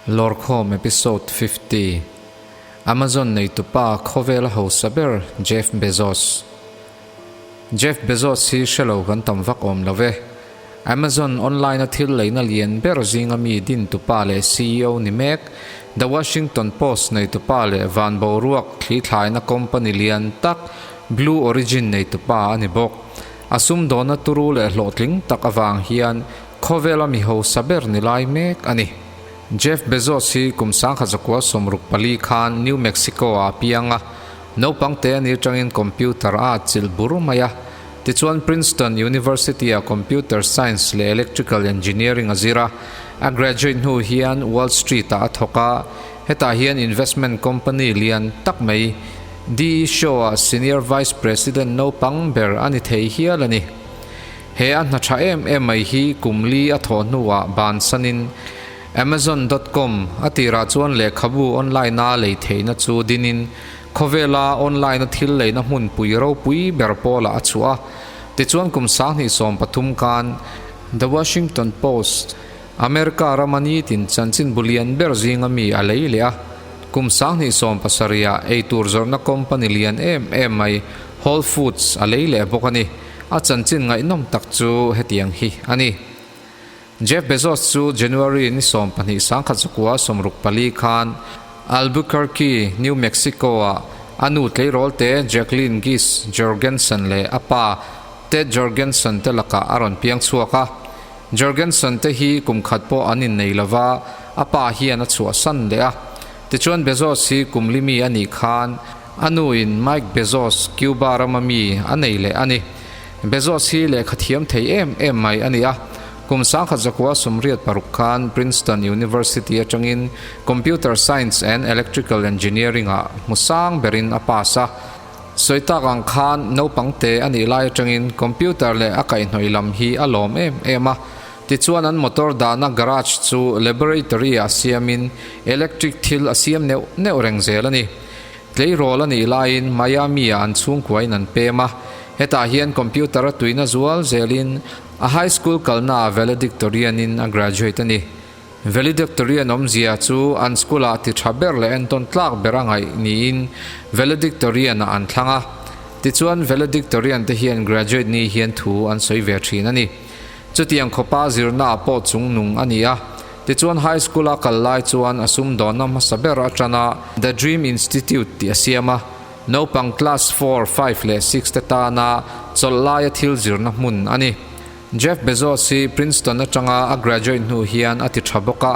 Lawrkhawm Episode 50, Amazon neitupa khawvela hausa ber Jeff Bezos. Jeff Bezos hi hre lo kan tam vak awm lo ve. Amazon online-a thil leina lian ber zinga mi dintupa leh CEO ni mek, The Washington Post neitupa leh van boruak thli thlaina company lian tak Blue Origin neitupa a ni bawk. A sumdawnna turu leh hlawhtling tak avang hian khawvela mi hausa ber ni lai mek a ni. Jeff Bezos hi kum 1964 khan New Mexico-ah a piang a, naupang te a ni atangin computer a atchilh bur mai a. Tichuan Princeton University-ah Computer Science leh Electrical Engineering a zir a, a graduate hnu hian Wall Street-ah a thawk a, hetah hian investment company lian tak mai DE Shaw-ah Senior Vice President naupang ber a ni thei hial a ni. He a hna tha em em mai hi kum li a thawh hnuah bansanin Amazon dot com a tirah chuan lehkhabu online-a lei theihna chu dinin khawvela online-a thil leina hmunpui ropui ber pawlah a chhuah a. Tichuan kum 2013 khan The Washington Post, America rama nitin chanchinbu lian ber zinga mi a lei leh a. Kum 2017-ah eitur zawrhna company lian em em mai Whole Foods a lei leh bawk a ni. A chanchin ngaihnawm tak chu hetiang hi a ni. Jeff Bezos chu January ni 12 1964 khan Albuquerque, New Mexico-ah a nu tleirawl te Jacqueline Gies Jorgensen leh a pa Ted Jorgensen te lakah a rawn piang chhuak a. Jorgensen te hi kum khat pawh an innei lova, a pa hian a chhuahsan leh a. Tichuan Bezos hi kum li mi a nih khan A nuin Mike Bezos, Cuba rama mi a nei leh a ni. Bezos hi lehkha thiam thei em em mai a ni a. Kum 1986 khan Princeton University atangin Computer Science and Electrical Engineering-ah hmu sang berin a pass a. Sawi tak ang khan naupang te a nih lai atangin computer leh a kaihhnawih lam hi a lawm em em a. Tichuan an motor dahna garage chu laboratory-ah siamin electric thil a siam neuh neuh reng zel a ni. Tleirawl a nih laiin Miami-ah an chhungkuain an pem a, hetah hian computer a tuina zual zelin a high school kalnaah valedictorian-in a graduate a ni. Valedictorian awmzia chu an school-ah ti tha ber leh entawn tlak ber a ngaih niin valedictorian-ah an thlang a. Tichuan valedictorian te hian graduate ni hian thu an sawi ve thin a ni. Chutiang khawpa zirnaah pawh chungnung a ni a. Tichuan high school a kal lai chuan a sumdawnna hmasa ber atana The Dream Institute tih a siam a, naupang class four, five leh six te tana chawlh laia thil zirna hmun a ni. Jeff Bezos hi Princeton atanga a graduate hnu hian a ti tha bawk a,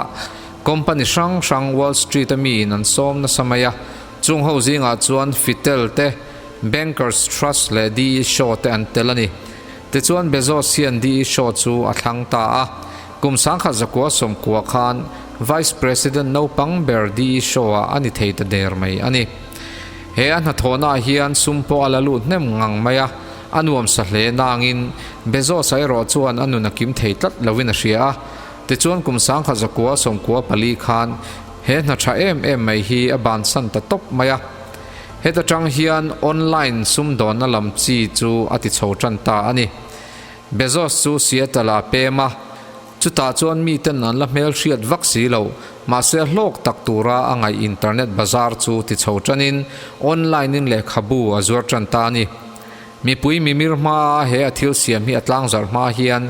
company hrang hrang Wall Street a miin an sawm nasa mai a, chung ho zingah chuan Fitel te, Bankers Trust leh DE Shaw te an tel a ni. Tichuan Bezos hian DE Shaw chu a thlang ta a. Kum 1990 khan Vice President naupang ber DE Shaw-ah a ni thei ta der mai a ni. He a hnathawhnaah hian sum pawh a la lut hnem ngang mai a, a nuamsa hle nangin Bezos-a erawh chuan a nun a kim thei tlat loin a hria a. Tichuan kum 1994 khan he hna tha em em mai hi a bansan ta tawp mai a. Heta tang hian online sumdawnna lam chi chu a ti chho tan ta a ni. Bezos chu Seattle ah a pem a, chutah chuan miten an la hmelhriat vak si lo, mahse hlawk tak tura a ngaih internet bazar chu ti chho tanin online in lehkhabu a zuar tan ta a ni. Mipui mimir hmaa he a thil siam hi a tlangzarh hma hian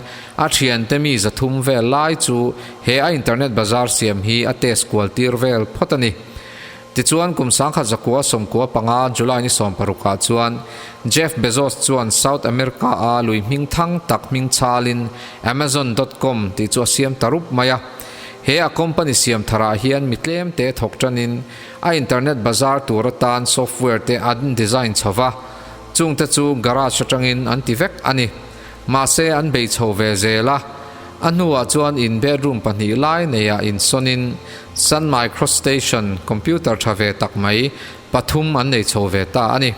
a thiante mi 300 vel lai chu he a internet bazar siam hi a test kual tir vel phawt a ni. Tichuan kum 1995 July ni 16 ah chuan Jeff Bezos chuan South America a lui hming thang tak hming chhalin Amazon dot com tih chu a siam ta rup mai a. He a company siam tharah hian mi tlem te thawk tanin a internet bazar tur atan software te an design chho va, chungte chu garage atangin an ti vek a ni. Mahse an bei chho ve zel a, a hnuah chuan in bedroom pahnih lai neiah insawnin Sun Microstation computer tha ve tak mai pathum an nei chho ve ta a ni.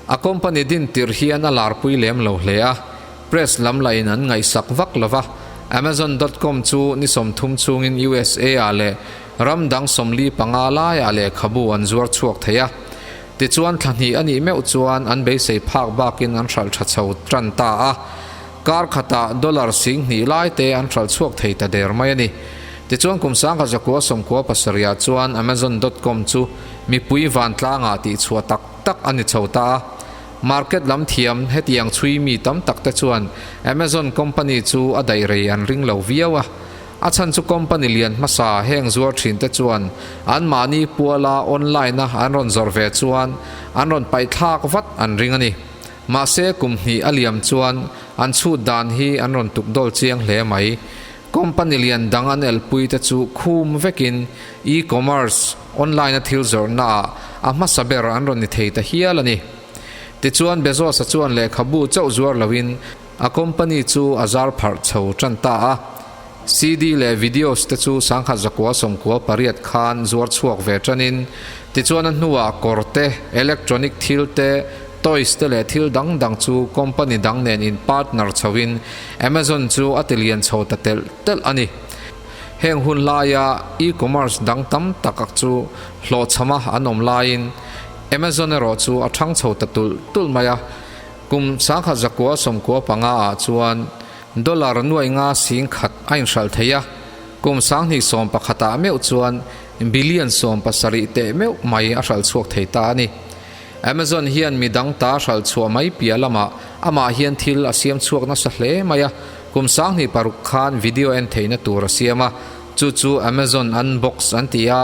A company din tirh hian a larpui lem lo hle a, press lam lahin an ngaihsak vak lo va, Amazon dot com chu ni 30 chungin USA ah leh ram dang 45 laiah lehkhabu an zuar chhuak thei a. Tichuan thla hnih a nih meuh chuan an beisei phak bakin an hralh tha chho tan ta a, kar khatah dollar 2000 lai te an hralh chhuak thei ta der mai a ni. Tichuan kum 1900 97 ah chuan Amazon dot com chu mipui vantlangah tihchhuah tak tak a ni chho ta a. Market lam thiam hetiang chhui mi tam tak te chuan Amazon company chu a daih rei an ring lo viau a. A chhan chu company lian hmasa heng zuar thin te chuan anmahni puala online a an rawn zawrh ve chuan an rawn paihthlak vat an ring a ni. Mahse kum hnih a liam chuan an chhut dan hi an rawn tuk dawl chiang hle mai. Company lian dang an elpui te chu khum vekin e-commerce, online a thil zawrhna ah a hmasa ber an rawn ni thei ta hial a ni. Tichuan Bezos-a chuan lehkhabu chauh zuar loin a company chu a zar pharh chho tan ta a. CD leh videos te chu 1998 khan zuar chhuak ve tanin tichuan a hnuah kawr te, electronic thil te, toys te leh thil dang dang chu company dang nen in partner chhoin Amazon chu a ti lian chho ta telh telh a ni. Heng hun laia e-commerce dang tam tak chu hlawhchhama an awm laiin Amazon erawh chu a thang chho ta tulh tulh mai a. Kum 1995 ah chuan dollar nuaih nga sing khat a inhralh thei a, kum 2011 ah meuh chuan billion 17 teh meuh mai a hralh chhuak thei ta a ni. Amazon hian mi dang ta hralh chhuah mai piah lamah amah hian thil a siam chhuak nasa hle mai a, kum 2006 khan video en theihna tur a siam a, chu chu Amazon Unbox an ti a,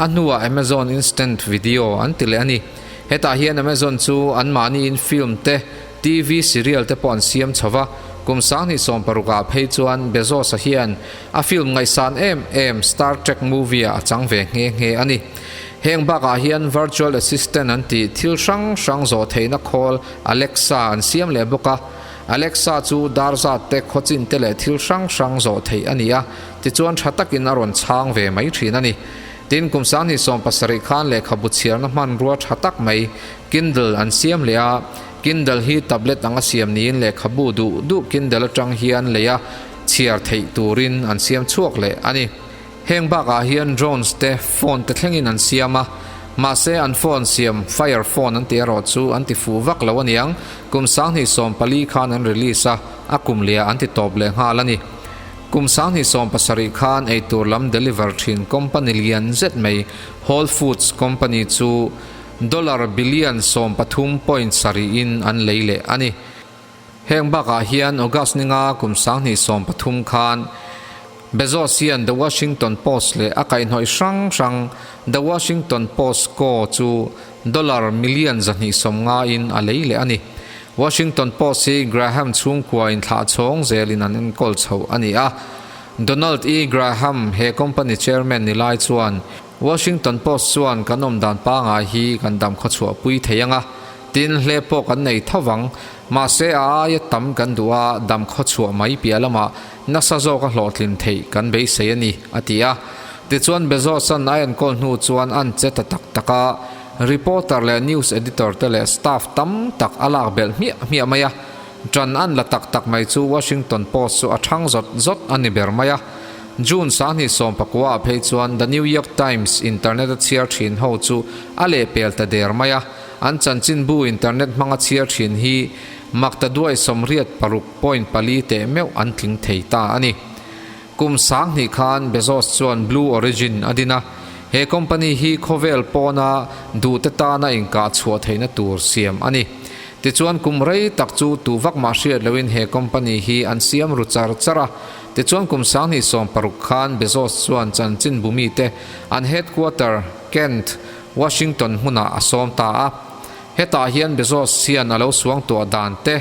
a hnuah Amazon Instant Video an ti leh a ni. Hetah hian Amazon chu anmahniin film te, TV serial te pawh an siam chho va, kum 2016 ah phei chuan Bezos-a hian a film ngaihsan em em Star Trek movie ah a chang ve nghe nghe a ni. Heng bakah hian virtual assistant an tih thil hrang hrang zawh theihna khawl Alexa an siam leh bawk a. Alexa chu dar zat te, khawchin te leh thil hrang hrang zawh theih a ni a, tichuan tha takin a rawn chhang ve mai thin a ni. Tin, kum 2017 khan lehkhabu chhiarna hmanrua tha tak mai Kindle an siam leh a, Kindle hi tablet anga siam niin lehkhabu duh duh Kindle atang hian lei a chhiar theih turin an siam chhuak leh a ni. Heng bakah hian drones te, phone te thlengin an siam a, mahse an phone siam Fire Phone an tih erawh chu an ti fuh vak lo aniang, kum 2014 khan an release a, a kum leh ah an ti tawp leh nghal a ni. Kum 2017 khan eitur lam deliver thin company lian zet mai Whole Foods company chu Dollar billion 13 point sarih in an lei leh a ni. Heng bakah hian August ninga kum 2013 khan Bezos hian The Washington Post leh a kaihhnawih hrang hrang The Washington Post Co chu dollar million 250 in a lei leh a ni. Washington Post hi Graham chhungkua in thlah chhawng zelin an enkawl chho a ni a. Donald E. Graham he company chairman ni lai chuan Washington Post chuan kan awm dan pangai hi kan dam khawchhuah pui thei ang a, tin hle pawh kan nei tho vang. Mahse a aia tam kan duh a, dam khawchhuah mai piah lamah nasa zawk a hlawhtlin theih kan beisei a ni, a ti a. Tichuan Bezos-a'n a enkawl hnu chuan an che ta tak tak a, reporter leh news editor te leh staff tam tak a lak belh hmiah hmiah mai a. Ṭan an la tak tak mai chu Washington Post chu a ṭhang zawt zawt a ni ber mai a. June 2019 ah phei chuan The New York Times internet a chhiar thin ho chu a lehpel ta der mai a, an chanchinbu internet hmanga chhiar thin hi maktaduai 86 point4 teh meuh an tling thei ta a ni. Kum 2000 khan Bezos chuan Blue Origin a din a, he company hi khawvel pawna duhte tana inkah chhuah theihna tur siam a ni. Tichuan kum rei tak chu tu vak mah hriat loin he company hi an siam ru char char a. Tichuan kum 2016 khan Bezos chuan chanchinbu mite an headquarter Kent, Washington hmunah a sawm ta a. Hetah hian Bezos hian a lo suang tuah dan te,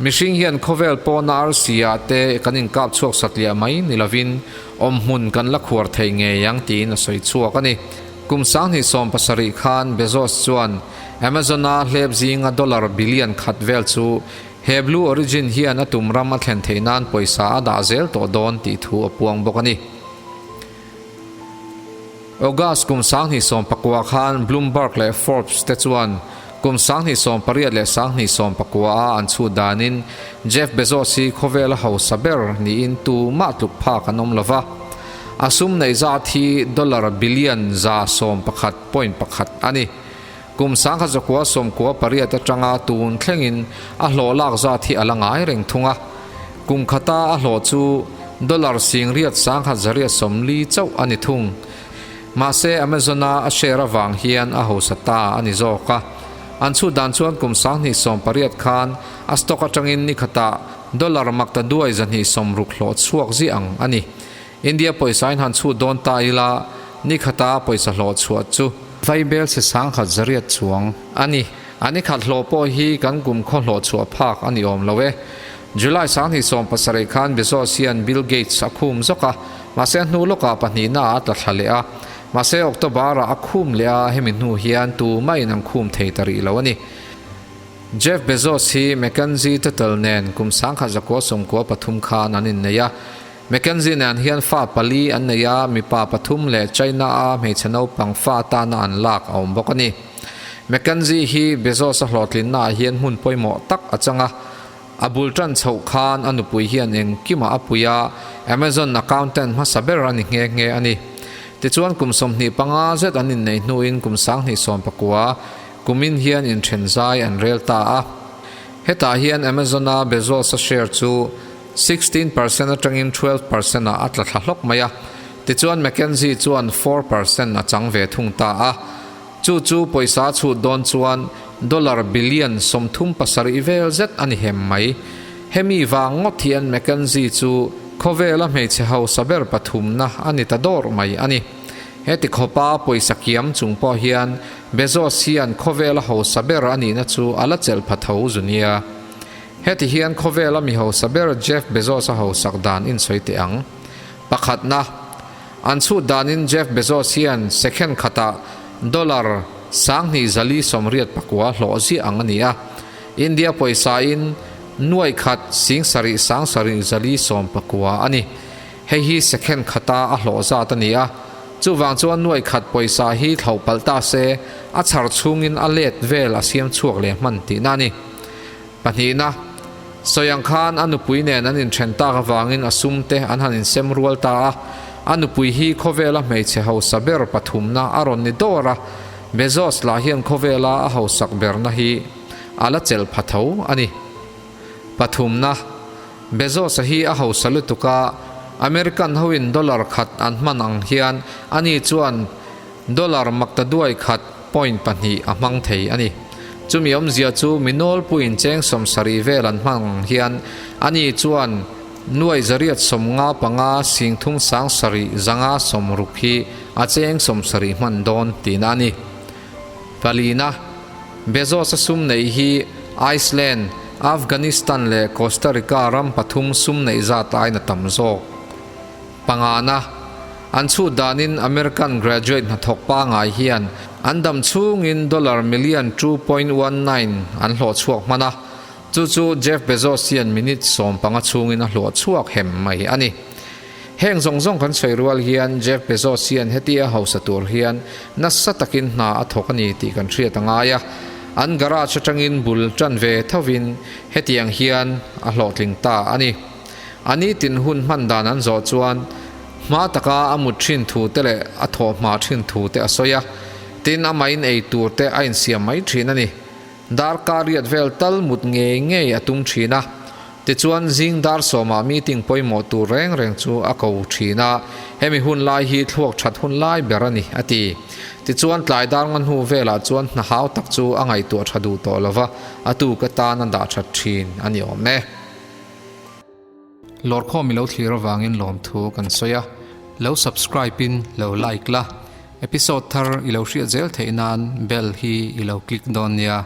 mihring hian khawvel pawna arsi ah te kan inkap chhuak satliah mai ni lovin awm hmun kan la khuar thei ngei ang tiin a sawi chhuak a ni. Kum 2017 khan Bezos chuan Amazon-a hlep zinga dollar billion khat vel chu he Blue Origin hian a tum ram a thlen theih nan pawisa a dah zel tawh dawn tih thu a puang bawk a ni. August kum 2019 khan Bloomberg leh Forbes te chuan kum 2018 leh 2019 a an chhut danin Jeff Bezos hi khawvel a hausa ber niin tu mah tluk phak an awm lova. A sum nei zat hi dollar billion 111 point1 a ni. Kum 1998 atanga tun thlengin a hlawh lak zat hi a la ngai reng thung a. Kum khata a hlawh chu Dollar singriat 1840 chauh a ni thung. Mahse Amazon-a a share avang hian a hausa ta a ni zawk a. An chhut dan chuan kum 2018 khan a stock atangin ni khatah dollar makta duai 260 hlawh chhuak ziah ang a ni. India pawisa in han chhut dawn ta ila ni khata pawisa hlawh chhuah chu vaibel chhe 1100 chuang a ni. A ni khat hlawh pawh hi kan kum khaw hlawh chhuah phak a ni awm lo e. July 2017 khan Bezos hian Bill Gates a khum zawk a, mahse a hnu lawkah pahnihna ah a tla thla leh a. Mahse October ah a khum leh a, hemi hnu hian tumahin an khum thei ta rih lo a ni. Jeff Bezos hi Mackenzie Tuttle nen kum 1993 khan an innei a. Mackenzie nen hian fa pali an nei a, mipa pathum leh China-a hmeichhe naupang fa atana an lak a awm bawk a ni. Mackenzie hi Bezos-a hlawhtlinnaah hian hmun pawimawh tak a chang a. A bul tan chhoh khan a nupui hian engkimah a pui a, Amazon accountant hmasa ber a ni nghe nghe a ni. Tichuan kum 25 zet an inneih hnuin kum 2019 kumin hian inthen zai an rel ta a. Hetah hian Amazon-a Bezos-a share chu 16 percent atangin 12 percent ah a tla thla hlawk mai a. Tichuan Mackenzie chuan 4 percent a chang ve thung ta a. Chu chu pawisa chhut dawn chuan dollar billion 37 vel zet a ni hem mai. Hemi vang ngawt hian Mackenzie chu khawvela hmeichhe hausa ber pathumna a ni ta dawr mai a ni. Heti khawpa pawisa kiam chung pawh hian Bezos hian khawvela hausa ber a nihna chu a la chelh pha tho zu nia. Heti hian khawvela mi hausa ber Jeff Bezos a hausak dan in sawi teh ang. Pakhatna, An chhut danin Jeff Bezos hian second khatah dollar 2489 hlawh ziah ang a ni a. India pawisa in nuai khat 7 7 490 a ni. Hei hi second khata a hlawh zat a ni a. Chuvang chuan nuai khat pawisa hi thlauh palh ta se a chhar chhungin a let vel a siam chhuak leh hman tihna a ni. Pahnihna, Sawiang khan a nupui nen an inthen tak avangin a sum te an han insem rual ta a. A nupui hi khawvela hmeichhe hausa ber pathumna a rawn ni dawr a, Bezos lah hian khawvela a hausak berna hi a la chelh pha tho a ni. Pathumna, Bezos-a hi a hausa lutuk a, American hoin dollar khat an hman ang hian ani chuan Dollar makta duai khat point pahnih a hmang thei a ni. Chumi awmzia chu mi nawlpuiin cheng 70 vel an hmang ang hian ani chuan nuai 855 30 7 5 60 hi a cheng 70 hman dawn tihna a ni. Palina, Bezos-a sum neih hi Iceland, Afghanistan leh Costa Rica ram pathum sum neih zat aiin a tam zawk. Pangana, An chhut danin American graduate hnathawk pangai hian an dam chhungin dollar million 2.19 an hlawh chhuak hman a, chu chu Jeff Bezos hian minute 15 chhungin a hlawh chhuak hem mai a ni. Heng zawng zawng kan sawi rual hian Jeff Bezos hian hetia hausa tur hian nasa takin hna a thawk a ni tih kan hriat a ngai a, an garage atangin bul tan ve thovin hetiang hian a hlawhtling ta a ni. A nitin hun hman dan an zawh chuan hma taka a mut thin thu te leh a thawh hma thin thu te a sawi a, tin amahin ei tur te a insiam mai thin a ni. Darkar riat vel tal mut ngei ngei a tum thin a, tichuan zing dar sawmah meeting pawimawh tur reng reng chu a ko thin a, hemi hun lai hi thluak that hun lai ber a ni, a ti. Tichuan tlai dar nga hnu velah chuan hna hau tak chu a ngaihtuah tha duh tawh lova, a tuk atan a dah that thin a ni awm e. Lawrkhawm i lo thlir avangin lawmthu kan sawi a, lo subscribe in lo like la, episode thar i lo hriat zel theih nan bell hi i lo click dawn nia.